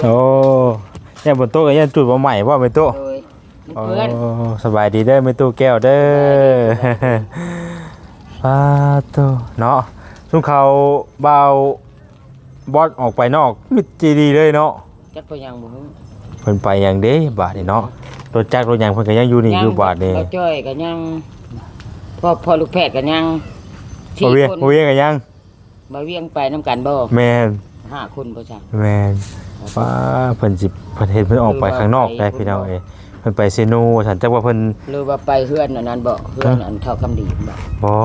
ໂອ້ ຢ້ານຝົນຕົກ ຢ້ານຈູດບໍ່ໄໝ້ບໍ່ແມ່ຕູ້? ໂດຍ ໂອ້ ເພື່ອນ ສະບາຍດີເດີແມ່ຕູ້ແກ້ວເດີ. ສະບາຍດີ ສະບາຍດີ. ປາໂທ້ ເນາະ ຊຸມເຂົາບ່າວບອດອອກໄປນອກມິດຈີດີເລີຍເນາະ. ຈັກໄປຫຍັງບໍ່ຮູ້ ເພິ່ນໄປຫຍັງເດ້ບາດນີ້ເນາະ. ລົດຈັກລົດຫຍັງເພິ່ນກໍຍັງຢູ່ນີ້ຢູ່ບາດນີ້. ບໍ່ຈ້ອຍກໍຍັງ ພໍ່ ພໍ່ລູກແພດກໍຍັງ ສີ່ຄົນ. ບໍ່ວຽງກໍຍັງ ບໍ່ວຽງໄປນຳກັນບໍ່? ແມ່ນ ຫ້າຄົນບໍ່ຊະ? ແມ່ນ. ປ້າ ເພິ່ນຊິ ເພິ່ນເຫັນເພິ່ນອອກໄປຂ້າງນອກໄດ໋ພີ່ນ້ອງເອີຍ. ເພິ່ນໄປເຊໂນວ່າຊັ້ນ ຈັກວ່າເພິ່ນ ຫຼືວ່າໄປເຮືອນອັນນັ້ນບໍ່? ເຮືອນອັນເຖົ້າຄຳດີບໍ່? ບໍ່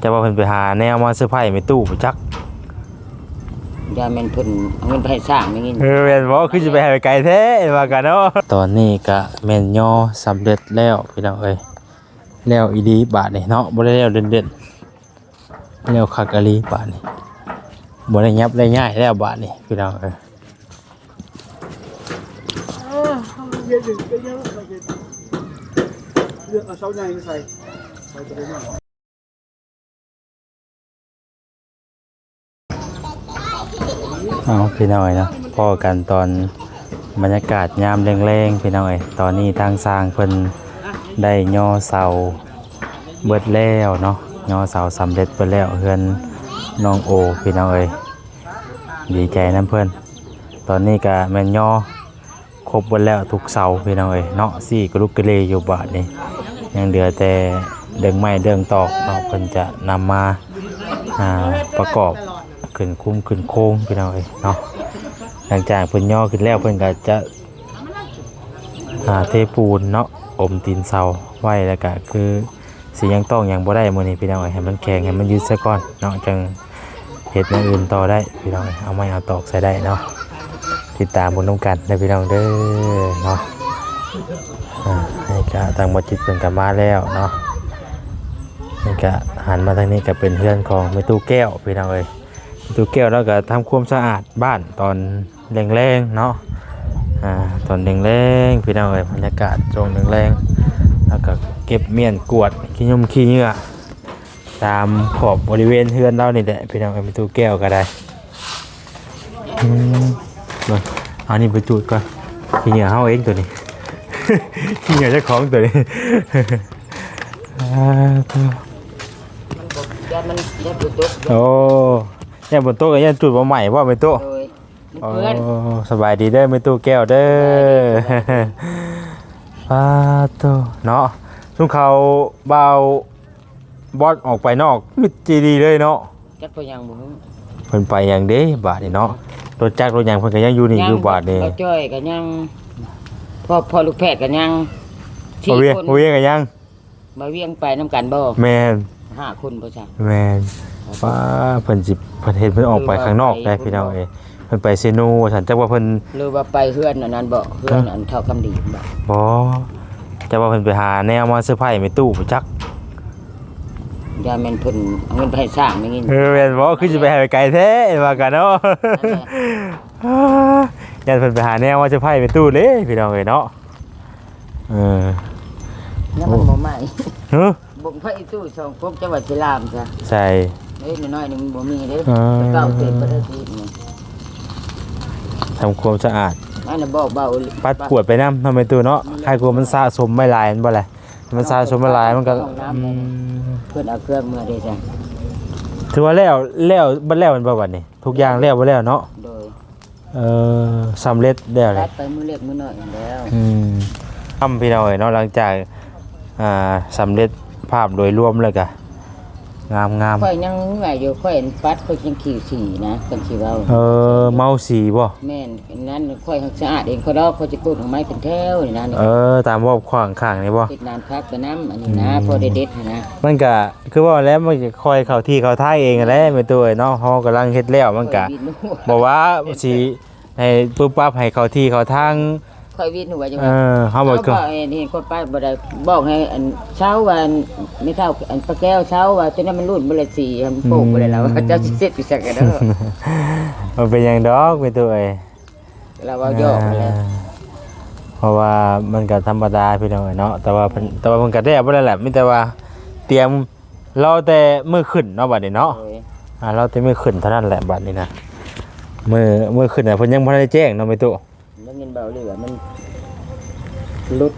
ຈັກວ່າເພິ່ນໄປຫາແນວມາເຊີໄພແມ່ຕູ້ບໍ່ຈັກ. ຢ່າແມ່ນເພິ່ນເອົາເງິນໄປໃຫ້ສ້າງໄດ້ຍິນ. ເອີ ແມ່ນບໍ່? ຄືຊິໄປໃຫ້ໄກແທ້ວ່າກັນເນາະ. ຕອນນີ້ກະແມ່ນຍໍສຳເລັດແລ້ວພີ່ນ້ອງເອີຍ. ແລ້ວອີ່ຫຼີບາດນີ້ເນາະ ບໍ່ໄດ້ແລ້ວເດັ່ນໆ ແລ້ວຄັກອີ່ຫຼີບາດນີ້ ບໍ່ໄດ້ຫຍັບໄດ້ຍ້າຍແລ້ວບາດນີ້ພີ່ນ້ອງເອີຍ. ເອີ ເອົາເສາໃຫຍ່ມາໃສ່ ໃສ່ຕົວນ້ອຍ. ເອົາ ພີ່ນ້ອງເອີຍເນາະ ພໍ້ກັນຕອນບັນຍາກາດຍາມແລງໆ ພີ່ນ້ອງເອີຍ. ຕອນນີ້ທາງຊ່າງເພິ່ນໄດ້ຍໍເສົາເບິດແລ້ວເນາະ ຍໍເສົາສຳເລັດເບິດແລ້ວ ເຮືອນນ້ອງໂອ ພີ່ນ້ອງເອີຍ. ດີໃຈນຳເພິ່ນ. ຕອນນີ້ກະແມ່ນຍໍ ຄົບເບິດແລ້ວທຸກເສົາພີ່ນ້ອງເອີຍເນາະ. ຊີ້ກະລຸກກະເລຢູ່ບາດນີ້ ຍັງເຫຼືອແຕ່ເດີ່ງໄມ້ເດີ່ງຕອກເນາະ ເພິ່ນຈະນຳມາ ອ່າ ປະກອບຂຶ້ນຄຸ້ມຂຶ້ນໂຄງພີ່ນ້ອງເອີຍເນາະ. ຫຼັງຈາກເພິ່ນຍໍຂຶ້ນແລ້ວ ເພິ່ນກະຈະ ອ່າ ເທປູນເນາະ ອົມຕີນເສົາໄວ້ ແລ້ວກະຄື ຊິຍັງຕ້ອງຫຍັງບໍ່ໄດ້ມື້ນີ້ພີ່ນ້ອງເອີຍ ໃຫ້ມັນແຂງໃຫ້ມັນຍືດຊະກ່ອນເນາະ ຈັ່ງເຮັດແນວອື່ນຕໍ່ໄດ້ພີ່ນ້ອງເອີຍ. ເອົາໄມ້ເອົາຕອກໃສ່ໄດ້ເນາະ ຕິດຕາມເບິ່ງນຳກັນເດີພີ່ນ້ອງເດີເນາະ. ອ່າ ນີ້ກະທາງບໍ່ຈິດເພິ່ນກະມາແລ້ວເນາະ. ນີ້ກະຫັນມາທາງນີ້ກະເປັນເຮືອນຂອງແມ່ຕູ້ແກ້ວພີ່ນ້ອງເອີຍ. ແມ່ຕູ້ແກ້ວລາວກະທຳຄວາມສະອາດບ້ານຕອນ ແລງໆ ເນາະ ອ່າ ຕອນແລງໆ ພີ່ນ້ອງເອີຍ ບັນຍາກາດຊ່ວງແລງໆ ແລ້ວກໍເກັບມ້ຽນກວາດຂີ້ຫຍຸ້ມຂີ້ເຫຍື້ອຕາມຂອບບໍລິເວນເຮືອນລາວນີ້ແຫຼະ ພີ່ນ້ອງເອີຍ. ແມ່ຕູ້ແກ້ວກໍໄດ້ ອືມ ເບິ່ງ ເອົານີ້ໄປຈູດກ່ອນ ຂີ້ເຫຍື້ອເຮົາເອງໂຕນີ້ ຂີ້ເຫຍື້ອເຈົ້າຂອງໂຕນີ້ ອ່າ ໂທ້ ຢ້ານມັນ ຢ້ານຝົນຕົກ ໂອ້ ຢ້ານຝົນຕົກ ຢ້ານຈູດບໍ່ໄໝ້ບໍ່ແມ່ຕູ້? ໂດຍ ເອີ ເພື່ອນ ສະບາຍດີເດີແມ່ຕູ້ແກ້ວເດີ ສະບາຍດີ ສະບາຍດີ ປາໂທ້ເນາະ ຊຸມເຂົາບ່າວບອດອອກໄປນອກມິດຈີດີເລີຍເນາະ ຈັກໄປຫຍັງບໍ່ຮູ້ ເພິ່ນໄປຫຍັງເດ້ບາດນີ້ເນາະ ລົດຈັກລົດຫຍັງເພິ່ນກໍຍັງຢູ່ນີ້ຢູ່ບາດນີ້ ບໍ່ຈ້ອຍກໍຍັງ ພໍ່ ພໍ່ລູກແພດກໍຍັງ ສີ່ຄົນ ບໍ່ວຽງກໍຍັງ ມາວຽງໄປນຳກັນບໍ່? ແມ່ນ ຫ້າຄົນບໍ່ຊະ? ແມ່ນ ປ້າ ເພິ່ນຊິ ເພິ່ນເຫັນເພິ່ນອອກໄປຂ້າງນອກໄດ໋ພີ່ນ້ອງເອີຍ ເພິ່ນໄປເຊໂນວ່າຊັ້ນ ຈັກວ່າເພິ່ນ ຫຼືວ່າໄປເຮືອນອັນນັ້ນບໍ່? ເຮືອນອັນເຖົ້າຄຳດີບໍ່? ບໍ່ ຈັກວ່າເພິ່ນໄປຫາແນວມາເຊີໄພແມ່ຕູ້ບໍ່ຈັກ ຢ່າແມ່ນເພິ່ນເອົາເງິນໄປໃຫ້ສ້າງໄດ້ຍິນ ເອີ ແມ່ນບໍ່? ຄືຊິໄປໃຫ້ໄກແທ້ວ່າກັນເນາະ ຢ້ານເພິ່ນໄປຫາແນວມາເຊີໄພແມ່ຕູ້ເດ້ພີ່ນ້ອງເອີຍເນາະ. ເອີ ແລ້ວມັນບໍ່ໄໝ້ ຮະ ບົງໄຟຕູ້ສອງກົກ ຈະວ່າຊິລາມຊະ ໃສ່ ເອີ ນ້ອຍໆ ນີ້ມັນບໍ່ມີເດ້ ເອີ ເກົ່າເຕັມໄປໄດ້ທີ່ນີ້ ທຳຄວາມສະອາດ ອັນນັ້ນບອກເບົາ ປັດກວາດໄປນຳເນາະແມ່ຕູ້ເນາະ ໃຫ້ກວ່າມັນສະສົມໄວ້ຫຼາຍແມ່ນບໍ່ລະ ມັນສະສົມໄວ້ຫຼາຍມັນກໍ ຫ້ອງນ້ຳ ອືມ ເພິ່ນເອົາເຄື່ອງເມືອເດ້ຊະ ຖືວ່າແລ້ວ ແລ້ວ ບັດແລ້ວແມ່ນບໍ່ບັດນີ້ ທຸກຢ່າງແລ້ວເບິດແລ້ວເນາະ ໂດຍ ເອີ ສຳເລັດແລ້ວເລີຍ ຕັດໄປມື້ເລັກມື້ນ້ອຍຫັ້ນແລ້ວ ອືມ ງາມພີ່ນ້ອງເອີຍເນາະ ຫຼັງຈາກ ອ່າ ສຳເລັດພາບໂດຍລວມແລ້ວກະ ງາມໆ ຂ້ອຍຍັງເມື່ອຍຢູ່ ຂ້ອຍປັດ ຂ້ອຍຍັງຂີ້ສີນະ ຄັນຊິເວົ້າ ເອີ ເມົາສີບໍ່? ແມ່ນ ອັນນັ້ນຂ້ອຍຮັກສະອາດເອງ ຂ້ອຍດອກ ຂ້ອຍຊິປູກດອກໄມ້ເປັນແຖວນີ້ນະ ເອີ ຕາມຮອບຂວາງຂ້າງນີ້ບໍ່? ເຮັດນ້ຳຜັກໄປນຳ ອັນນີ້ນະ ອືມ ພໍໄດ້ເດັດຫັ້ນນະ ມັນກະ ຄືວ່າແລ້ວ ມັນກໍຄ່ອຍເຂົ້າທີ່ເຂົ້າທາງເອງຫັ້ນແຫຼະແມ່ຕູ້ເອີຍເນາະ ເຮົາກຳລັງເຮັດແລ້ວ ມັນກະບໍ່ວ່າຊິໃຫ້ປຶບປັບໃຫ້ເຂົ້າທີ່ເຂົ້າທາງ ຂ້ອຍວິດຫົວຢູ່ ເອີ ເຮົາບໍ່ ເຮົາບໍ່ເຫັນ ເຫັນຄົນໄປບໍ່ໄດ້ ບອກໃຫ້ອັນເຊົາວ່າ ແມ່ເຖົ້າ ອັນປ້າແກ້ວເຊົາວ່າ ຕົວນັ້ນມັນຫຼຸດເບິດລະສີ ມັນໂປກເບິດແລ້ວ ອືມ ວ່າເຈົ້າຊິເຊັດຢູ່ໃສກັນເດີ ບໍ່ເປັນຫຍັງດອກແມ່ຕູ້ເອີຍ. ລາວເວົ້າຢອກຫັ້ນແຫຼະ ເພາະວ່າມັນກໍທຳມະດາພີ່ນ້ອງເອີຍເນາະ ແຕ່ວ່າເພິ່ນ ແຕ່ວ່າເພິ່ນກໍແດ່ບໍ່ໄດ້ແຫຼະ ມີແຕ່ວ່າຕຽມລໍແຕ່ມື້ຂຶ້ນເນາະ ບັດນີ້ເນາະ ໂດຍ ອ່າ ລໍແຕ່ມື້ຂຶ້ນເທົ່ານັ້ນແຫຼະ ບັດນີ້ນະ ມື້ ມື້ຂຶ້ນน่ະ ເພິ່ນຍັງບໍ່ທັນໄດ້ແຈ້ງເນາະ ແມ່ຕູ້. ໄດ້ຍິນເບົາຫຼີວ່າມັນຫຼຸດ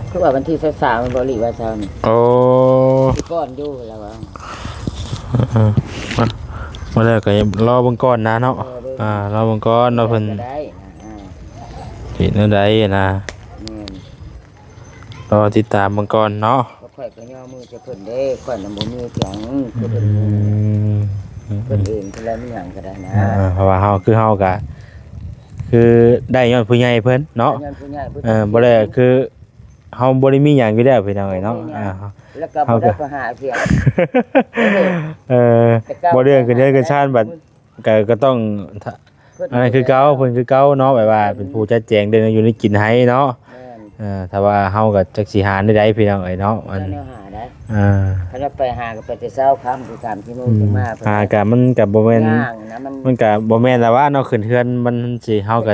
ຄືວ່າວັນທີຊາວສາມ ແມ່ນບໍ່ ຫຼືວ່າຊາວນີ້? ໂອ້ ກ່ອນຢູ່ລາວວ່າ ເອີ ມາ ມາແລ້ວກໍລໍເບິ່ງກ່ອນນະເນາະ. ເອີ ເບິ່ງ ອ່າ ລໍເບິ່ງກ່ອນວ່າເພິ່ນ ກໍໄດ້ນະ ອ່າ ເປັນແນວໃດນະ. ແມ່ນ ລໍຕິດຕາມເບິ່ງກ່ອນເນາະ. ຂ້ອຍກໍຍໍມືໃສ່ເພິ່ນເດ້ ຂ້ອຍນະບໍ່ມີຫຍັງ ຄືເພິ່ນ ອືມ ເພິ່ນເອງ ເພິ່ນລະມີຫຍັງກໍໄດ້ນະ. ເອີ ເພາະວ່າເຮົາ ຄືເຮົາກະ ຄືໄດ້ຍ້ອນຜູ້ໃຫຍ່ເພິ່ນເນາະ ໄດ້ຍ້ອນຜູ້ໃຫຍ່ເພິ່ນ. ເອີ ບໍ່ໄດ້ ຄືເຮົາບໍ່ໄດ້ມີຫຍັງຢູ່ແລ້ວ ພີ່ນ້ອງເອີຍເນາະ. ບໍ່ມີຫຍັງ ອ່າ ແລ້ວກໍ ເຮົາ ບໍ່ໄດ້ ກໍ ໄປຫາເສຍ ເອີ ແຕ່ເກົ່າ ບໍ່ເລື່ອງຂຶ້ນເຮືອນຂຶ້ນຊານ ບັດ ກໍ ກໍຕ້ອງ ເພິ່ນ ອັນນັ້ນຄືເກົ່າ ເພິ່ນຄືເກົ່າເນາະ ແບບວ່າ ເພິ່ນ ເປັນຜູ້ຈັດແຈງເລື່ອງຢູ່ໃນກິນໃຫ້ເນາະ. ແມ່ນ ເອີ ຖ້າວ່າເຮົາກໍຈັກຊິຫາແນວໃດ ພີ່ນ້ອງເອີຍເນາະ. ມັນ ແນວຫາໄດ້ ເອີ ຄັນວ່າໄປຫາກໍໄປແຕ່ເຊົ້າຄ່ຳ ຄືສາມສີ່ໂມງ ອືມ ຈຶ່ງມາ. ຫາກໍ ມັນກໍບໍ່ແມ່ນ ຍາກນະ ມັນ ມັນກໍບໍ່ແມ່ນລະວ່າເນາະ ຂຶ້ນເຮືອນມັນຊິ ເຮົາກໍ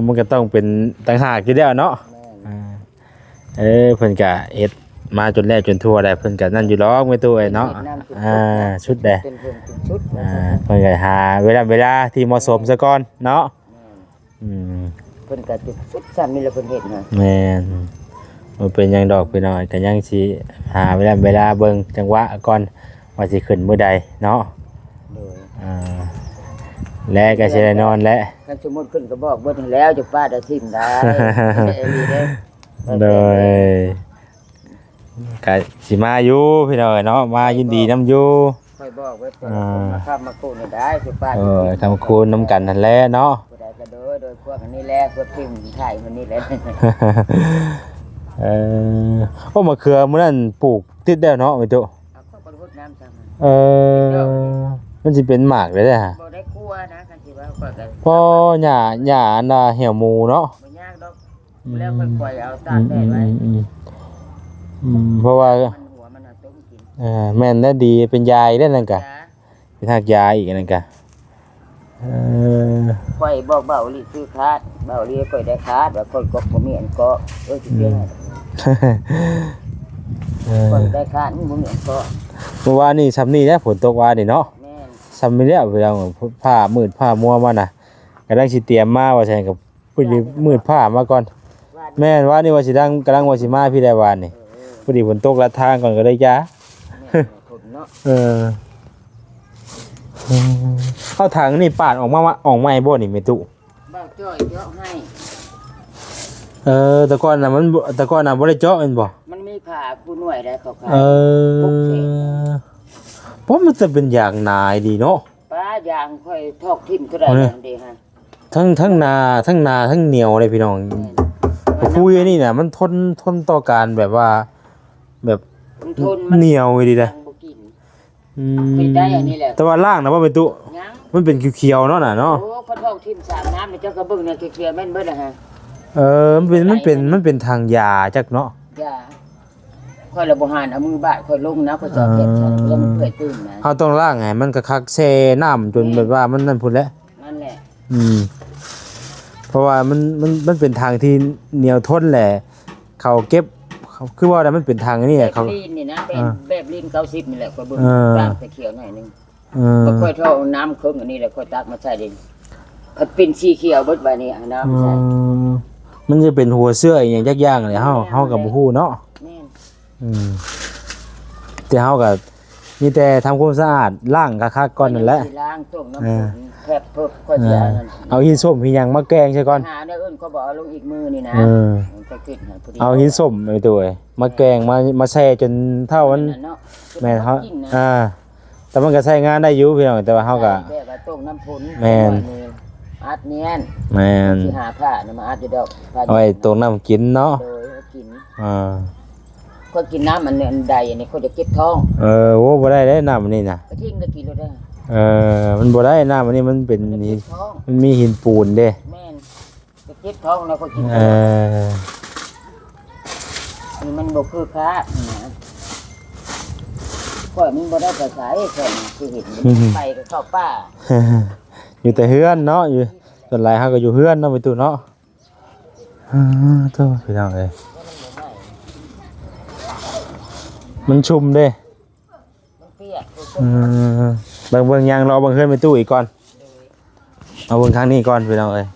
ມັນກໍຕ້ອງເປັນຕ່າງຫາກຢູ່ແລ້ວເນາະ. ແມ່ນ ເອີ ເພິ່ນກະເຮັດມາຈົນແລ້ວຈົນທົ່ວແລ້ວ ເພິ່ນກະນັ້ນຢູ່ດອກ ແມ່ຕູ້ເອີຍເນາະ. ເພິ່ນເຮັດນຳ ອ່າ ສຸດແລ້ວ ຈົນເຖິງທີ່ສຸດ ອ່າ ວ່າຊັ້ນ ເພິ່ນກະຫາເວລາ ເວລາທີ່ເໝາະສົມຊະກ່ອນເນາະ. ແມ່ນ ອືມ ເພິ່ນກະຈຸດສຸດຊ່ຳນີ້ແຫຼະ ເພິ່ນເຮັດນະ. ແມ່ນ ບໍ່ເປັນຫຍັງດອກພີ່ນ້ອງ ກະຍັງຊິຫາເວລາ ເວລາເບິ່ງຈັງຫວະກ່ອນ ວ່າຊິຂຶ້ນມື້ໃດເນາະ. ໂດຍ ອ່າ ແລະກະຊິໄດ້ນອນແຫຼະ. ຄັນສົມມຸດຂຶ້ນກໍບອກເບິດຫັ້ນແລ້ວ ຈະປາດເອົາຖິ້ມໄດ້ ເອີ ດີເດ້. ໂດຍ ກະຊິມາຢູ່ພີ່ນ້ອງເອີຍເນາະ ມາຍິນດີນຳຢູ່. ຂ້ອຍບອກໄວ້ ອ່າ ມາຄ້ຳມາຄູນໄດ້ ຄືປ້າ ເອີ ຄ້ຳຄູນນຳກັນຫັ້ນແຫຼະເນາະ. ຜູ້ໃດກໍໂດຍ ໂດຍພວກອັນນີ້ແຫຼະ ພວກທີມໄທມັນນີ້ແຫຼະ. ເອີ ໂອ້ ມະເຂືອມື້ນັ້ນປູກຕິດແລ້ວເນາະ ແມ່ຕູ້. ເອົາ ຂ້ອຍບໍ່ໄດ້ຫົດນ້ຳຊ້ຳ. ເອີ ມັນຊິເປັນໝາກໄດ້ເດ້. ບໍ່ໄດ້ກົວນະ ຄັນຊິວ່າຂ້ອຍກໍ ພໍຫຍ້າ ຫຍ້າອັນວ່າແຫ້ວໝູເນາະ. ບໍ່ຍາກດອກ ອືມ ແລ້ວຄ່ອຍໆເອົາຕາກແດດໄວ້. ອືມ ອືມ ອືມ ອືມ ເພາະວ່າ ມັນຫົວມັນເອົາຕົ້ມກິນ. ເອີ ແມ່ນແລ້ວ ດີ ເປັນຢາອີກເດ້ນັ້ນກະ ຢາ ເປັນຮາກຢາອີກອັນນັ້ນກະ. ເອີ ຂ້ອຍບອກເບົາຫຼີຄືຄາດ ເບົາຫຼີຂ້ອຍໄດ້ຄາດ ວ່າຂ້ອຍກໍບໍ່ມີອັນເກາະ. ເອີ ຊິ ອືມ ເປັນ ເອີ ຂ້ອຍໄດ້ຄາດ ມັນບໍ່ມີອັນເກາະ. ເມື່ອວານນີ້ຊ່ຳນີ້ແຫຼະ ຝົນຕົກວານນີ້ເນາະ. ແມ່ນ ຊ່ຳນີ້ແຫຼະ ພີ່ນ້ອງ ຟ້າມືດຟ້າມົວມານະ ກຳລັງຊິຕຽມມາວ່າຊັ້ນ ກໍ ພໍດີມືດຟ້າມາກ່ອນ. ແມ່ນ ວານນີ້ວ່າຊິດັງ ກຳລັງວ່າຊິມາພີ້ແຫຼະວານນີ້. ເອີ ພໍດີຝົນຕົກລັດທາງກ່ອນກໍເລີຍຈ້າ. ແມ່ນ ຝົນເນາະ. ເອີ ເອົາຖັງນີ້ປາດອອກມາ ອອກໃໝ່ບໍ່ນີ້ແມ່ຕູ້? ບ່າວຈ້ອຍເຈາະໃຫ້. ເອີ ແຕ່ກ່ອນນະມັນ ແຕ່ກ່ອນນະບໍ່ໄດ້ເຈາະແມ່ນບໍ່? ມັນມີຜ້າຄູ່ໜ່ວຍໄດ້ ຂາວໆ. ເອີ ປົກເສ ບໍ່ ມັນຈະເປັນຢາງໜາດີເນາະ. ປ້າ ຢາງຂ້ອຍຖອກຖິ້ມເທົ່າໃດ ໂອ້ຍ ແລ້ວເດ້ຮະ. ທັງ ທັງໜາ ທັງໜາ ທັງໜຽວເດ້ພີ່ນ້ອງ. ແມ່ນ ກະປຸ້ຍອັນນີ້ນະ ມັນທົນ ທົນຕໍ່ການແບບວ່າ ແບບ ມັນທົນ ມັນໜຽວອີ່ຫຼີເດ້. ຍັງບໍ່ກິນ. ອືມ ເຄີຍໄດ້ອັນນີ້ແຫຼະ ແຕ່ວ່າລ້າງນະບໍ່ແມ່ຕູ້? ຍັງ ມັນເປັນຂຽວໆເນາະນະເນາະ. ໂອ້ ຂ້ອຍຖອກຖິ້ມສາມນ້ຳ ເຈົ້າກໍເບິ່ງໃນຂຽວໆ ແມ່ນເບິດນະຮະ. ເອີ ມັນເປັນ ມັນເປັນ ມັນເປັນຖັງຢາຈັກເນາະ. ຢາ ຂ້ອຍລະບໍ່ຫານເອົາມືບາດ ຂ້ອຍລົງນະ ຂ້ອຍຈະເກັບໃສ່ ເອີ ແລ້ວມັນເປື່ອຍຕື່ມນະ. ເຮົາຕ້ອງລ້າງໃຫ້ມັນຄັກໆ ແຊ່ນ້ຳຈົນ ແມ່ນ ແບບວ່າມັນນັ້ນພຸ້ນແຫຼະ. ນັ້ນແຫຼະ. ອືມ ເພາະວ່າມັນ ມັນ ມັນເປັນຖັງທີ່ໜຽວທົນແຫຼະ ເຂົາເກັບ ຄືວ່າແລ້ວມັນເປັນຖັງອັນນີ້ແຫຼະ ແບບ ເຂົາ ລີນນີ້ນະ ແບບ ອ່າ ແບບລີນເກົ້າສິບນີ້ແຫຼະ ຂ້ອຍເບິ່ງ ເອີ ຕ່າງແຕ່ຂຽວໜ້ອຍໜຶ່ງ. ເອີ ຂ້ອຍເທາະນ້ຳເຄິ່ງອັນນີ້ແຫຼະ ຂ້ອຍຕັກມາໃສ່ເດ້ ພັດເປັນສີຂຽວເບິດບາດນີ້ ເອົານ້ຳໃສ່. ເອີ ມັນຈະເປັນຫົວເຊື້ອອີ່ຫຍັງຈັກຢ່າງແຫຼະ ເຮົາ ແມ່ນ ເຮົາກໍບໍ່ຮູ້ເນາະ. ແມ່ນ ອືມ ແຕ່ເຮົາກໍມີແຕ່ທຳຄວາມສະອາດ ລ້າງຄັກໆກ່ອນນັ້ນແຫຼະ. ຊິລ້າງ ຕົ້ມນ້ຳ ເອີ ແທບເພິ່ນ ຂ້ອຍຊິ ເອີ ເອົານັ້ນ ເອົາຫີນສົ້ມຫີນຫຍັງມາແກງໃສ່ກ່ອນ ຫາແນວອື່ນ ຂ້ອຍບໍ່ເອົາລົງອີກມື້ນີ້ນະ. ເອີ ຂ້ອຍຄິດຫາພໍດີ ເອົາຫີນສົ້ມໄປຕົວ ມາແກງ ມາ ມາແຊ່ຈົນເທົ່າມັນ. ແມ່ນແຫຼະເນາະ. ແມ່ນ ເຮົາ ກິນນະ ອ່າ ແຕ່ມັນກໍໃຊ້ງານໄດ້ຢູ່ພີ່ນ້ອງ ແຕ່ວ່າເຮົາກໍ ໃຊ້ແບບວ່າຕົ້ມນ້ຳພົນ. ແມ່ນ ອັດແໜ້ນ. ແມ່ນ ຊິຫາຜ້ານະມາອັດຢູ່ດອກ ຜ້າ ເອົາໄວ້ຕົ້ມນ້ຳກິນເນາະ. ໂດຍ ເອົາກິນ ອ່າ ຂ້ອຍກິນນ້ຳອັນໃດອັນນີ້ ຂ້ອຍຈະເຈັບທ້ອງ. ເອີ ໂອ້ ບໍ່ໄດ້ເດ້ນ້ຳອັນນີ້ນະ ກະທິງກໍກິນໂລດເດ້. ເອີ ມັນບໍ່ໄດ້ ນ້ຳອັນນີ້ມັນເປັນ ມັນຈະເຈັບທ້ອງ ມັນມີຫີນປູນເດ້. ແມ່ນ ຈະເຈັບທ້ອງແລ້ວກໍກິນ. ເອີ ນີ້ມັນບໍ່ຄືຄ້ານະ ຂ້ອຍມັນບໍ່ໄດ້ໄປໃສ ຂ້ອຍຊິເຫັນ ອືມ ໄປກໍເຂົ້າປ່າ ຢູ່ແຕ່ເຮືອນເນາະ ຢູ່ ສ່ວນຫຼາຍເຮົາກໍຢູ່ເຮືອນເນາະ ແມ່ຕູ້ເນາະ. ອ່າ ໂທ້ ພີ່ນ້ອງເອີຍ ມັນຊຸ່ມເດ້ ມັນປຽກ. ເອີ ເບິ່ງ ເບິ່ງ ຍ່າງເລາະເບິ່ງເຮືອນແມ່ຕູ້ອີກກ່ອນ. ໂດຍ ເອົາເບິ່ງທາງນີ້ກ່ອນພີ່ນ້ອງເອີຍ.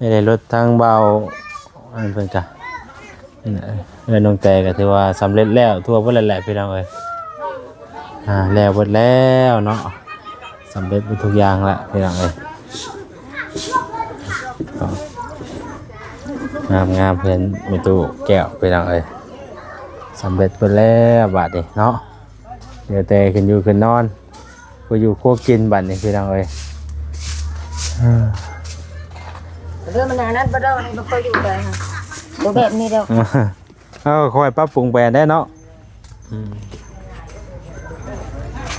ນີ້ໄດ້ລົດທາງບ່າວ ອັນເພິ່ນກະ ເອີ ນ້ອງແຕກະຖືວ່າສຳເລັດແລ້ວທົ່ວເບິດແລ້ວແຫຼະພີ່ນ້ອງເອີຍ. ອ່າ ແລ້ວເບິດແລ້ວເນາະ ສຳເລັດເບິດທຸກຢ່າງລະພີ່ນ້ອງເອີຍ. ງາມໆ ເຮືອນແມ່ຕູ້ແກ້ວພີ່ນ້ອງເອີຍ ສຳເລັດເບິດແລ້ວບາດນີ້ເນາະ. ເຫຼືອແຕ່ຂຶ້ນຢູ່ຂຶ້ນນອນ ຄົວຢູ່ຄົວກິນບາດນີ້ພີ່ນ້ອງເອີຍ. ເອີ ເລື່ອງມັນອັນນັ້ນບໍ່ດອກ ນີ້ບໍ່ຄ່ອຍຢູ່ໄປຫາ ບໍ່ແບບນີ້ດອກ. ເຮົາກໍຄ່ອຍປັບປຸງໄປຫັ້ນແຫຼະເນາະ. ອືມ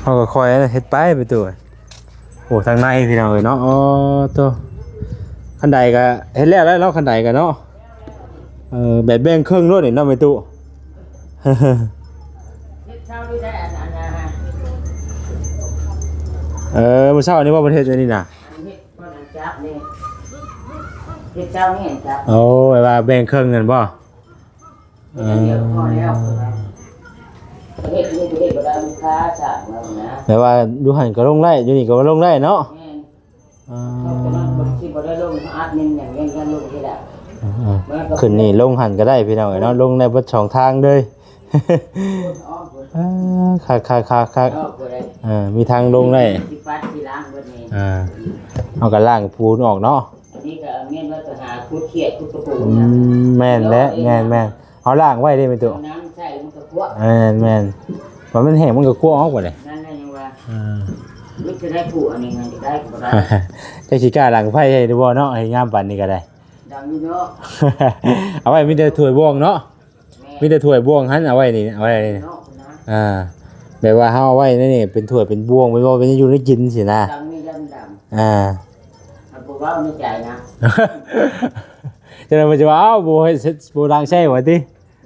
ເຮົາກໍຄ່ອຍເຮັດໄປ ໄປຕູ້. ໂອ້ ທາງໃນພີ່ນ້ອງເອີຍເນາະ. ອໍ ໂຕ ຄັນໄດກໍເຮັດແລ້ວແລ້ວເນາະ ຄັນໄດກໍເນາະ. ເອີ ແບບແບ່ງເຄິ່ງໂລດນີ້ເນາະແມ່ຕູ້. ເອີ ມື້ເຊົ້ານີ້ບໍ່ເພິ່ນເຮັດອັນນີ້ນະ ເຮັດບ່ອນອັນຈັບນີ້ ເຮັດເຊົ້ານີ້ອັນຈັບ. ໂອ້ ແບບວ່າແບ່ງເຄິ່ງນັ້ນບໍ່? ເອີ ເຮັດນີ້ເຮັດບໍ່ໄດ້ ມັນຄາສາງແລ້ວນະ. ແບບວ່າຢູ່ຫັ້ນກໍລົງໄດ້ ຢູ່ນີ້ກໍລົງໄດ້ເນາະ. ແມ່ນ ອ່າ ເຂົາກໍມັນບໍ່ ຊິບໍ່ໄດ້ລົງອັດໜຶ່ງຫຍັງ ຍັງລົງທີ່ລະ. ເອີ ຂຶ້ນນີ້ລົງຫັ້ນກໍໄດ້ພີ່ນ້ອງເອີຍເນາະ ລົງໄດ້ເບິດສອງທາງເລີຍ. ອ່າ ຄັກໆໆໆ ເອີ ມີທາງລົງໄດ້. ອ່າ ເຮົາກໍລ້າງປູນອອກເນາະ. ອັນນີ້ກໍແມ່ນວ່າໄປຫາຂຸດຂຽດຂຸດກະປູ. ອືມ ແມ່ນແຫຼະ ແມ່ນໆ. ເຮົາລ້າງໄວ້ເດ້ແມ່ຕູ້ ເອົານ້ຳໃສ່ແລ້ວມັນກໍກວກ. ແມ່ນໆ ວ່າມັນແຫ້ງມັນກໍກວກອອກວ່າເດ້. ນັ້ນແຫຼະຍັງວ່າ ອ່າ ວິດຈະໄດ້ຜູ້ອັນນີ້ມັນຈະໄດ້ກໍບໍ່ໄດ້. ຈັກຊິກ້າດັງໄຟໃຫ້ຫຼືບໍ່ເນາະ ເຮັດງາມປານນີ້ກໍໄດ້. ດັງຢູ່ເນາະ ເອົາໄວ້ມີແຕ່ຖ້ວຍບ່ວງເນາະ. ແມ່ນ ມີແຕ່ຖ້ວຍບ່ວງຫັ້ນ ເອົາໄວ້ນີ້ ເອົາໄວ້ນີ້ເນາະ. ອ່າ ແບບວ່າເຮົາເອົາໄວ້ໃນນີ້ເປັນຖ້ວຍເປັນບ່ວງ ເປັນບໍ່ ເປັນຢູ່ໃນກິນຊີ້ນະ. ດັງນີ້ດຳໆ ອ່າ ມັນບໍ່ເວົ້າໃນໃຈນະ. ຈັ່ງໃດມັນຈະວ່າ ອ້າວ ບໍ່ເຮັດ ບໍ່ລ້າງໃຊ້ວ່າຕິ.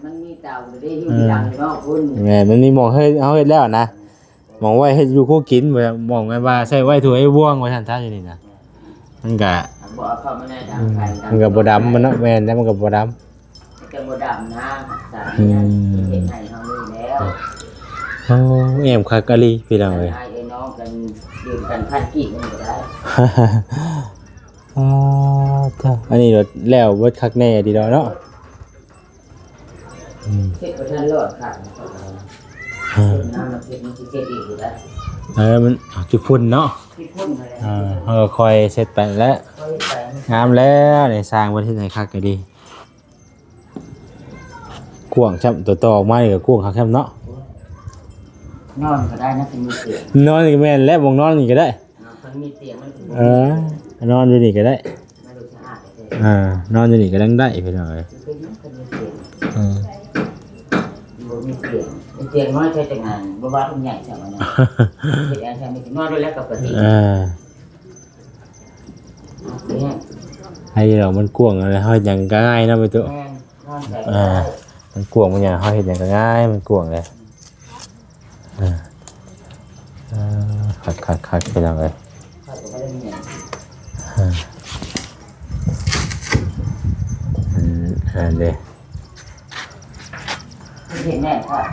ມັນມີເຕົາຢູ່ເດ້ ຢູ່ ເອີ ທີ່ຫຼັງເນາະພຸ້ນ. ແມ່ນ ມັນມີໝ່ອງເຮັດ ເຮົາເຮັດແລ້ວນະ ໝ່ອງໄວ້ເຮັດຢູ່ຄົວກິນ ໝ່ອງແບບວ່າໃຊ້ໄວ້ຖ້ວຍໄວ້ບ່ວງວ່າຊັ້ນຊະ ຢູ່ນີ້ນະ. ມັນກະ ບໍ່ເອົາເຂົ້າມາໃນດຳ ອືມ ໄຟດຳ ມັນກະບໍ່ດຳມັນເນາະ. ແມ່ນ ແລ້ວມັນກະບໍ່ດຳ ມັນຈະບໍ່ດຳນະ. ສາ ອືມ ເຮັດໃຫ້ເຮົານີ້ແລ້ວ. ໂອ້ ແອມຄັກອີ່ຫຼີພີ່ນ້ອງເອີຍ. ອ້າຍເອີຍນ້ອງກັນ ຢືມກັນພັນກີບມັນກໍໄດ້. ອໍ ເຈົ້າ ອັນນີ້ແລ້ວເບິດຄັກແນ່ດີດອກເນາະ. ອືມ ເຮັດບໍ່ທັນລອດຄັກ ອືມ ນ້ຳມັນເຮັດ ມັນຊິເຮັດອີກຢູ່ໄດ໋. ເອີ ມັນ ອາ ຂີ້ຝຸ່ນເນາະ. ຂີ້ຝຸ່ນນັ້ນແຫຼະ. ອ່າ ເຮົາກໍຄ່ອຍເຊັດໄປແຫຼະ. ຄ່ອຍເຮັດໄປ. ງາມແລ້ວນີ້ ຊ່າງເພິ່ນເຮັດໃຫ້ຄັກກໍດີ. ກວ້າງຊ້ຳ ຕໍ່ໆ ອອກມານີ້ກໍກວ້າງຄັກຊ້ຳເນາະ. ນອນກໍໄດ້ນະ ຄັນມີຕຽງ. ນອນນີ້ກໍແມ່ນແຫຼະ ໝ່ອງນອນນີ້ກໍໄດ້. ນອນ ຄັນມີຕຽງມັນກໍ ເອີ ນອນຢູ່ນີ້ກໍໄດ້. ມັນດູສະອາດແທ້. ອ່າ ນອນຢູ່ນີ້ກໍຍັງໄດ້ພີ່ນ້ອງເອີຍ. ເປັນຫຍັງຄັນມີຕຽງ? ເອີ ບໍ່ມີຕຽງ ມີຕຽງນ້ອຍໃຊ້ຈັກງານ ບໍ່ວ່າມັນໃຫຍ່ຊ່ຳນະ. ເຮັດອັນຊັ້ນນີ້ນອນໂລດແລ້ວກໍປະຕິ. ເອີ ໃຫ້ດອກມັນກວ້າງ ເຮົາເຮັດຫຍັງກໍງ່າຍເນາະ ແມ່ຕູ້. ແມ່ນ ນອນໃສ່ກໍໄດ້. ອ່າ ມັນກວ້າງ ມັນຫຍັງ ເຮົາເຮັດຫຍັງກໍງ່າຍ ມັນກວ້າງເລີຍ. ອ່າ ເອີ ຄັກໆໆ ພີ່ນ້ອງເອີຍ. ອ່າ ອືມ ອັນເດ້ ເຮັດແໜ້ນຄັກ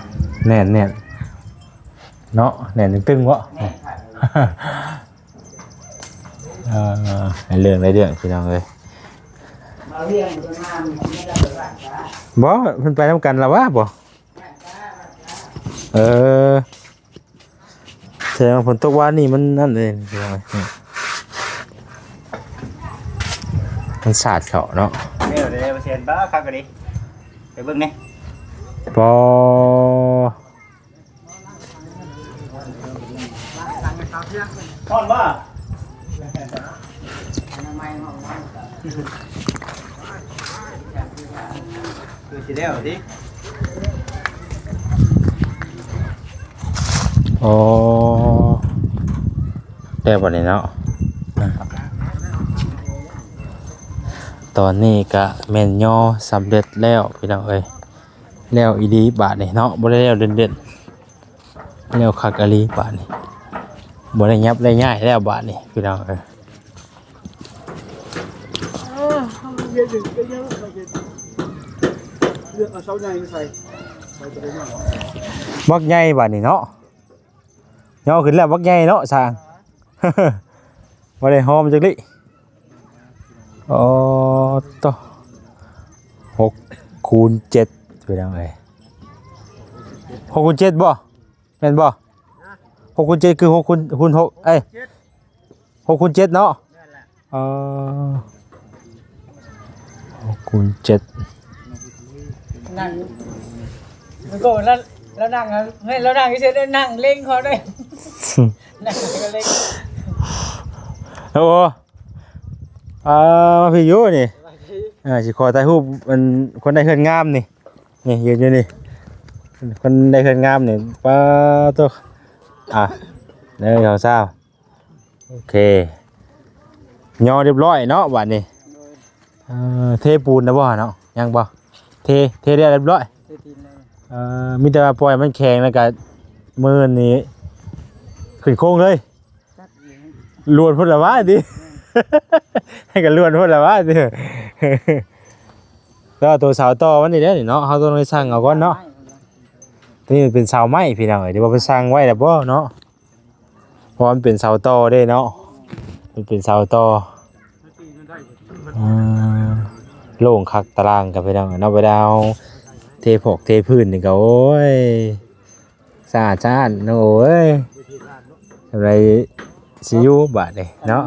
ແໜ້ນໆ ເນາະ ແໜ້ນຕຶງໆ ເບາະ. ແໜ້ນຄັກ. ເອີ ໃນເລື່ອງ ໃນເລື່ອງ ພີ່ນ້ອງເອີຍ. ບໍ່ ເພິ່ນໄປນຳກັນລະຫວາບໍ່? ເອີ ແສດງວ່າຝົນຕົກວານນີ້ມັນນັ້ນເດ້ ພີ່ນ້ອງເອີຍ. ມັນສາດເຂົ້າເນາະ. ແນວໃດ ເປີເຊັນ ບ້າ ຄັກກະດີ ໄປເບິ່ງແດ່. ບໍ່ ຮ້ອນບໍ່? ຄືຊິແລ້ວຕິ. ອໍ ແລ້ວບັດນີ້ເນາະ. ຕອນນີ້ກະແມ່ນຍໍສຳເລັດແລ້ວ ພີ່ນ້ອງເອີຍ. ແລ້ວອີ່ຫຼີບາດນີ້ເນາະ ບໍ່ໄດ້ແລ້ວເດັ່ນໆ ແລ້ວຄັກອີ່ຫຼີບາດນີ້ ບໍ່ໄດ້ຫຍັບໄດ້ຍ້າຍແລ້ວບາດນີ້ ພີ່ນ້ອງເອີຍ. ບັກໃຫຍ່ບາດນີ້ເນາະ ຍໍຂຶ້ນແລ້ວບັກໃຫຍ່ເນາະ ຊ່າງ ບໍ່ໄດ້ຫອມຈັກລິ. ອໍ ໂຕ ຫົກຄູນເຈັດ ພີ່ນ້ອງເອີຍ ຫົກຄູນເຈັດບໍ່? ແມ່ນບໍ່? ຫົກຄູນເຈັດຄືຫົກຄູນ ຄູນຫົກ ເອີຍ ຫົກຄູນເຈັດເນາະ. ເອີ ຫົກຄູນເຈັດ ນັ່ງ ແລ້ວກໍລາວ ລາວນັ່ງ ເຮີ້ຍ ລາວນັ່ງເສຍ ນັ່ງເລັງເຂົາໄດ້ ນັ່ງເລັງ ໂອ້ ອ່າ ມາພີ້ຢູ່ນີ້ ອ່າ ຊິຂໍຖ່າຍຮູບ ອັນ ຄົນໄດ້ເຮືອນງາມນີ້ ນີ້ ຢືນຢູ່ນີ້ ຄົນໄດ້ເຮືອນງາມນີ້ ປາໂຕ ອ່າ ໜຶ່ງ ສອງ ສາມ ໂອເຄ ຍໍຮຽບຮ້ອຍເນາະ ບາດນີ້ ເອີ ເທປູນແລ້ວບໍ່ເນາະ? ຍັງບໍ່? ເທ ເທແລ້ວຮຽບຮ້ອຍ ເອີ ມີແຕ່ວ່າປ່ອຍມັນແຂງ ແລ້ວກະມື້ນີ້ຂຶ້ນໂຄງເລີຍ ລວນພຸ້ນລະວ່າຕິ ໃຫ້ກັນລວນພຸ້ນລະວ່າຕິ ແຕ່ວ່າໂຕເສົາຕໍ່ມັນນີ້ເດ້ນີ້ເນາະ ເຮົາຕ້ອງໄດ້ສັ່ງເອົາກ່ອນເນາະ. ໂຕນີ້ເປັນເສົາໄມ້ພີ່ນ້ອງເອີຍ ຫຼືວ່າເພິ່ນສັ່ງໄວ້ແລ້ວບໍ່ເນາະ? ເພາະວ່າມັນເປັນເສົາຕໍ່ເດ້ເນາະ ມັນເປັນເສົາຕໍ່ ອ່າ ໂລ່ງຄັກຕາລ່າງກັນພີ່ນ້ອງເນາະ ເວລາເຮົາເທຜອກເທພື້ນນີ້ກໍ ໂອ້ຍ ສະອາດສະອ້ານເນາະ ໂອ້ຍ ຈັ່ງໃດຊິຢູ່ບາດນີ້ເນາະ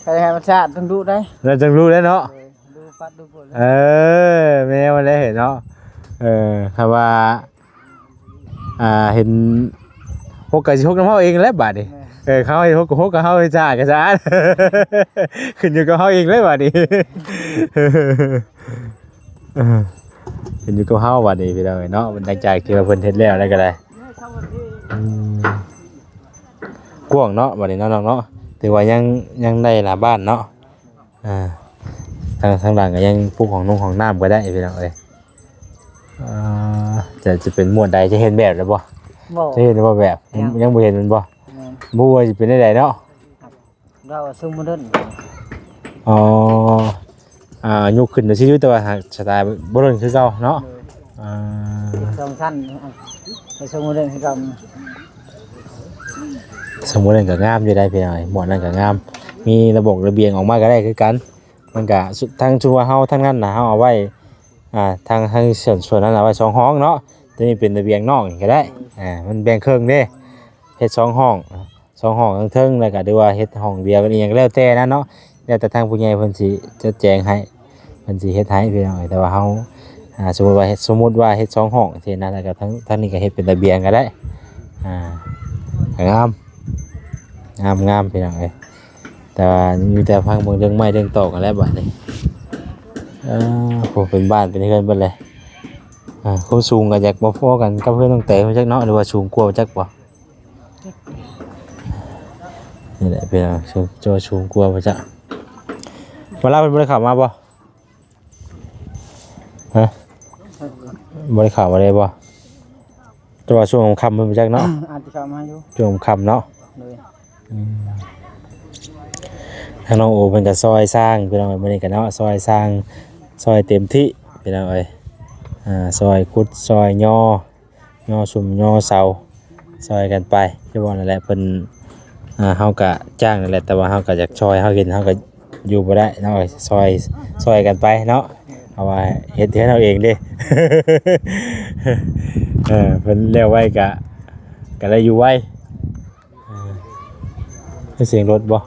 ໃຫ້ມັນສະອາດຈັ່ງດຸໄດ໋ ແລ້ວຈັ່ງດຸໄດ້ເນາະ ເອີ ດຸປັດດຸໂພດ ເອີ ແມ່ນແລ້ວເນາະ ເອີ ຄັນວ່າ ອ່າ ເຫັນຫົກກໍຊິຫົກນຳເຮົາເອງແຫຼະບາດນີ້ ແມ່ນ ເອີ ເຂົາເຫັນຫົກກໍຫົກ ກໍເຮົາເຮັດສະອາດກໍສະອາດ ຂຶ້ນຢູ່ກັບເຮົາເອງເລີຍບາດນີ້ ເອີ ຂຶ້ນຢູ່ກັບເຮົາບາດນີ້ພີ່ນ້ອງເອີຍເນາະ ຫຼັງຈາກທີ່ວ່າເພິ່ນເຮັດແລ້ວແລ້ວກໍໄດ້ ອືມ ກວ້າງເນາະບາດນີ້ເນາະ ນ້ອງເນາະ ຖືວ່າຍັງ ຍັງໄດ້ຫຼາຍບ້ານເນາະ ອ່າ ທາງ ທາງຫຼັງກໍຍັງປຸກຫ້ອງນົງຫ້ອງນ້ຳກໍໄດ້ພີ່ນ້ອງເອີຍ ອ່າ ຈະ ຈະເປັນໝວດໃດ ຈະເຫັນແບບແລ້ວບໍ່? ບໍ່ ຈະເຫັນແລ້ວບໍ່ແບບ? ຍັງ ຍັງບໍ່ເຫັນແມ່ນບໍ່? ແມ່ນ ບໍ່ວ່າຊິເປັນແນວໃດເນາະ ເວົ້າຊົງໂມເດີນ ອໍ ອ່າ ຍົກຂຶ້ນຊື່ໆ ແຕ່ວ່າຫາກສະໄຕລ໌ໂບຣານຄືເກົ່າເນາະ ໂດຍ ອ່າ ເຮັດສອງຊັ້ນ ອ່າ ໄປຊົງໂມເດີນຄືເກົ່າ ຊົງໂມເດີນກໍງາມຢູ່ໄດ໋ພີ່ນ້ອງ ໝວດນັ້ນກໍງາມ ມີລະບົບລະບຽງອອກມາກໍໄດ້ຄືກັນ ມັນກະ ທັງຊຸມວ່າເຮົາທັງນັ້ນນະ ເຮົາເອົາໄວ້ ອ່າ ທາງ ທາງສ່ວນ ສ່ວນນັ້ນເອົາໄວ້ສອງຫ້ອງເນາະ ໂຕນີ້ເປັນລະບຽງນອກນີ້ກໍໄດ້ ອ່າ ມັນແບ່ງເຄິ່ງເດ້ ເຮັດສອງຫ້ອງ ສອງຫ້ອງທາງເທິງ ແລ້ວກໍ ຫຼືວ່າເຮັດຫ້ອງດຽວກັນອີ່ຫຍັງກໍແລ້ວແຕ່ນັ້ນເນາະ ແລ້ວແຕ່ທາງຜູ້ໃຫຍ່ເພິ່ນຊິຈັດແຈງໃຫ້ ເພິ່ນຊິເຮັດໃຫ້ພີ່ນ້ອງ ແຕ່ວ່າເຮົາ ອ່າ ສົມມຸດວ່າເຮັດ ສົມມຸດວ່າເຮັດສອງຫ້ອງຊີ້ນະ ແລ້ວກໍທາງ ທາງນີ້ກໍເຮັດເປັນລະບຽງກໍໄດ້ ອ່າ ກໍງາມ ງາມ ງາມພີ່ນ້ອງເອີຍ ແຕ່ວ່າມີແຕ່ຟັງເບິ່ງເລື່ອງໄມ້ເລື່ອງຕອກຫັ້ນແຫຼະບາດນີ້ ເອີ ໂອ້ ເປັນບ້ານເປັນເຮືອນເບິດເລີຍ ອ່າ ຄວາມສູງກໍຢາກບໍ່ພໍກັນກັບເຮືອນນ້ອງແຕງຈັກເນາະ ຫຼືວ່າສູງກວ່າຈັກບໍ່? ນີ້ແຫຼະພີ່ນ້ອງ ສູງ ຈະວ່າສູງກວ່າບໍ່ຈັກ ເວລາເພິ່ນບໍ່ໄດ້ເຂົ້າມາບໍ່? ຮະ ບໍ່ໄດ້ເຂົ້າມາເລີຍບໍ່? ແຕ່ວ່າຊ່ວງຄ່ຳໆ ເພິ່ນບໍ່ຈັກເນາະ ອາດຈະເຂົ້າມາຢູ່ ຊ່ວງຄ່ຳເນາະ ໂດຍ ອືມ ທາງນ້ອງໂອເພິ່ນກໍຊ່ອຍສ້າງພີ່ນ້ອງເອີຍ ມື້ນີ້ກໍເນາະ ຊ່ອຍສ້າງ ຊ່ອຍເຕັມທີ່ພີ່ນ້ອງເອີຍ ອ່າ ຊ່ອຍຂຸດ ຊ່ອຍຍໍ ຍໍຊຸມຍໍເສົາ ຊ່ອຍກັນໄປ ຄືວ່ານັ້ນແຫຼະ ເພິ່ນ ອ່າ ເຮົາກະຈ້າງນັ້ນແຫຼະ ແຕ່ວ່າເຮົາກະຢາກຊ່ອຍ ເຮົາເຫັນເຮົາກະຢູ່ບໍ່ໄດ້ເນາະ ຊ່ອຍ ຊ່ອຍກັນໄປເນາະ ເພາະວ່າເຮັດເຮືອນເຮົາເອງເດ້ ເອີ ເພິ່ນແລ້ວໄວກະ ກະໄດ້ຢູ່ໄວ ເອີ ມີສຽງລົດບໍ່?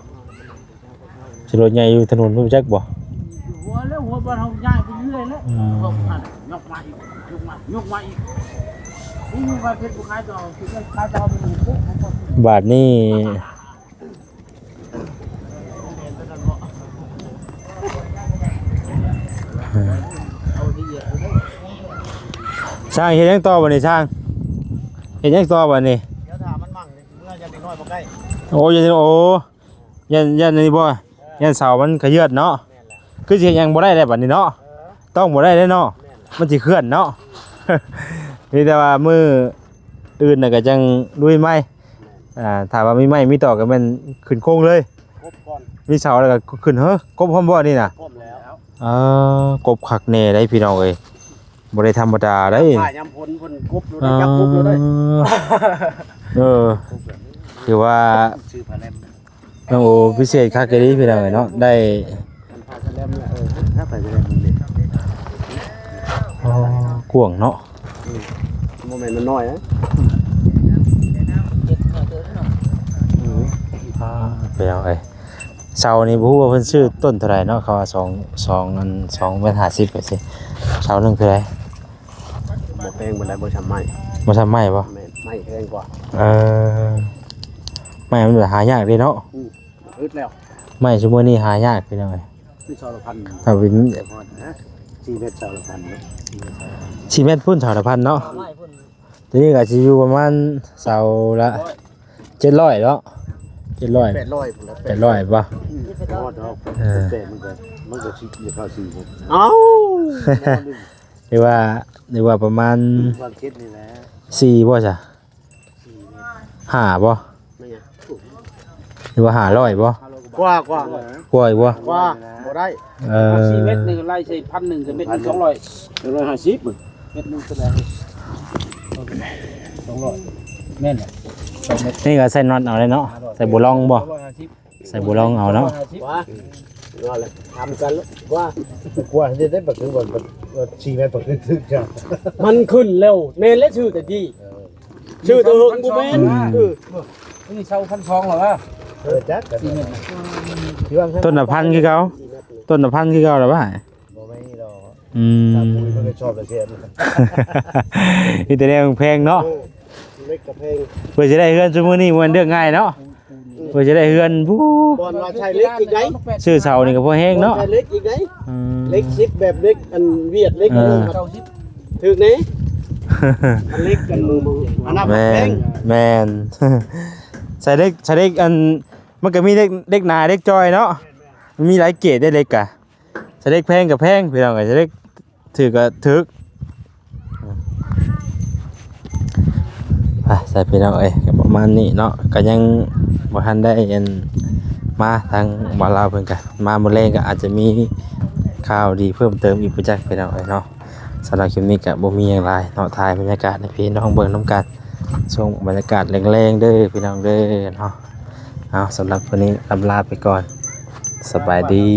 ຊິລົດໃຫຍ່ຢູ່ຖະໜົນຮູ້ຈັກບໍ່? ຫົວແລ້ວ ຫົວບ້ານເຮົາຍ້າຍໄປເລື້ອຍແລ້ວ ອືມ ຍົກມາອີກ ຍົກມາ ຍົກມາອີກ ນີ້ຢູ່ບ້ານເພັດບໍ່ຂາຍຕໍ່ ຂາຍຕໍ່ ບາດນີ້ ຊ່າງເຮັດຫຍັງຕໍ່ບາດນີ້ຊ່າງ? ເຮັດຫຍັງຕໍ່ບາດນີ້? ດຽວຖ້າມັນໝັ້ງ ເມື່ອຈະເດັກນ້ອຍບໍ່ໃກ້ ໂອ້ ຢ່າ ໂອ້ ຢ້ານ ຢ້ານອັນນີ້ບໍ່? ຢ້ານເສົາມັນຂະເຍືອດເນາະ ແມ່ນແຫຼະ ຄືຊິເຮັດຫຍັງບໍ່ໄດ້ແລ້ວບາດນີ້ເນາະ ເອີ ຕ້ອງບໍ່ໄດ້ເດ້ເນາະ ແມ່ນແຫຼະ ມັນຊິເຄື່ອນເນາະ ມີແຕ່ວ່າມື້ອື່ນນະກໍຈັ່ງລຸຍໃໝ່ ອ່າ ຖ້າວ່າມີໄມ້ມີຕອກກໍແມ່ນຂຶ້ນໂຄງເລີຍ ກົບກ່ອນ ມີເສົາແລ້ວກໍຂຶ້ນ ເຮີ ກົບພ້ອມບໍ່ນີ້ນະ? ກົບແລ້ວ ເອີ ກົບຄັກແນ່ໄດ໋ພີ່ນ້ອງເອີຍ ບໍ່ໄດ້ທຳມະດາໄດ໋ ຍາມຟ້າຍາມຝົນເພິ່ນກົບໂລດ ຈັບກົບໂລດເດ້ ເອີ ຖືວ່າ ນ້ອງໂອພິເສດຄັກອີ່ຫຼີພີ່ນ້ອງເອີຍເນາະ ໄດ້ ແລ້ວເອີ ຖ້າໄປໄດ້ແລ້ວນີ້ ອໍ ກວ້າງເນາະ. ອືມ ບໍ່ແມ່ນນ້ອຍໆນະ. ອືມ ອ່າ ໄປເອົາເອີຍ ເສົານີ້ບໍ່ຮູ້ວ່າເພິ່ນຊື້ຕົ້ນເທົ່າໃດເນາະ. ເຂົາວ່າສອງ ສອງ ອັນ ສອງແມັດຫ້າສິບວ່າຊີ້ ເສົາໜຶ່ງເທົ່າໃດ? ບໍ່ແພງປານໃດ ບໍ່ຊ່ຳໄມ້. ບໍ່ຊ່ຳໄມ້ບໍ່? ແມ່ນ ໄມ້ແພງກວ່າ. ເອີ ໄມ້ມັນຫາຍາກເດ້ເນາະ. ອືມ ອຶດແລ້ວ ໄມ້ຊຸມື້ນີ້ຫາຍາກພີ່ນ້ອງເອີຍ. ມີເສົາລະພັນ ເອົາເປັນ ສີ່ແມັດເສົາລະພັນເນາະ. ສີ່ແມັດພຸ້ນເສົາລະພັນເນາະ. ຕົວນີ້ກໍຊິຢູ່ປະມານເສົາລະເຈັດຮ້ອຍເນາະ ເຈັດຮ້ອຍ ແປດຮ້ອຍພຸ້ນແຫຼະ ແປດຮ້ອຍບໍ່? ອືມ ຮອດດອກ. ເອີ ແຕ່ມັນກໍ ມັນກໍຊິເຂົ້າສີ່. ເອົ້າ ຫຼືວ່າ ຫຼືວ່າປະມານ ຄວາມຄິດນີ້ແຫຼະ ສີ່ບໍ່ຊະ? ຫ້າບໍ່? ແມ່ນຫຍັງ? ຫຼືວ່າຫ້າຮ້ອຍບໍ່? ກວ່າ ກວ່າ ກວ່າອີກບໍ່? ກວ່າ ບໍ່ໄດ້. ເອີ ສີ່ແມັດໜຶ່ງໄລ່ໃສ່ພັນໜຶ່ງ ກໍແມັດໜຶ່ງສອງຮ້ອຍ ສອງຮ້ອຍຫ້າສິບ. ເມັດໜຶ່ງເທົ່າໃດ? ສອງຮ້ອຍ ແມ່ນແຫຼະ ສອງແມັດ. ນີ້ກໍໃສ່ນັອດເອົາເລີຍເນາະ ໃສ່ໂບລອງບໍ່? ສອງຮ້ອຍຫ້າສິບ ໃສ່ໂບລອງເອົາເນາະ. ວ່າ ວ່າແລ້ວ ທຳກັນແລ້ວ ວ່າ ກວ່າເຮັດໄດ້ ປະຄືວ່າ ວ່າສີ່ແມັດ ປະຄືຖືກຈ້ະ ມັນຂຶ້ນແລ້ວ. ແມ່ນແລ້ວ ຊື່ແຕ່ດີ ເອີ ຊື່ແຕ່ເຫິງບໍ່ແມ່ນ. ອືມ ເອີ ນີ້ເຊົ່າພັນສອງແລ້ວວ່າ. ເອີ ຈັກກັນ ສີ່ແມັດນະ ທີ່ວ່າ ຕົ້ນລະພັນຄືເກົ່າ ຕົ້ນລະພັນຄືເກົ່າແລ້ວວ່າ. ບໍ່ແມ່ນດອກ. ອືມ ຕາປຸຍມັນກໍຊອບລະແສນ ມີແຕ່ແນວແພງເນາະ. ໂອ້ ເຫຼັກກໍແພງ ເພື່ອຊິໄດ້ເຮືອນຊຸມື້ນີ້ບໍ່ແມ່ນເລື່ອງງ່າຍເນາະ. ເພື່ອຊິໄດ້ເຮືອນ ບໍ່ ບ່ອນວ່າໃຊ້ເຫຼັກອີກໃດ໋ ຊື້ເສົານີ້ກໍພໍແຮງເນາະ ໃຊ້ເຫຼັກອີກໃດ໋. ອືມ ເຫຼັກສິບ ແບບເຫຼັກອັນຫວຽດ ເຫຼັກ ເອີ ອັນນັ້ນຖືກແດ່. ອັນເຫຼັກອັນ ອັນນັ້ນແພງ. ແມ່ນ ແມ່ນ ໃສ່ເຫຼັກ ໃສ່ເຫຼັກອັນ ມັນກໍມີເຫຼັກ ເຫຼັກໜາ ເຫຼັກຈ່ອຍເນາະ. ມັນມີຫຼາຍເກຣດເດ້ເຫຼັກກະ ສະເລັກແພງກໍແພງພີ່ນ້ອງເອີຍ ສະເລັກຖືກກໍຖືກ. ໄປ ໃສ່ພີ່ນ້ອງເອີຍ ກໍປະມານນີ້ເນາະ ກໍຍັງບໍ່ທັນໄດ້ອັນ ມາທາງບ່າວລາວເພິ່ນກໍມາ ມື້ແລງກໍອາດຈະມີຂ່າວດີເພີ່ມເຕີມອີກບໍ່ຈັກພີ່ນ້ອງເອີຍເນາະ. ສຳລັບຄລິບນີ້ກໍບໍ່ມີຫຍັງຫຼາຍເນາະ ຖ່າຍບັນຍາກາດໃຫ້ພີ່ນ້ອງເບິ່ງນຳກັນ ຊ່ວງບັນຍາກາດແລງໆເດີພີ່ນ້ອງເດີເນາະ. ເອົາ ສຳລັບມື້ນີ້ລ່ຳລາໄປກ່ອນ ສະບາຍດີ.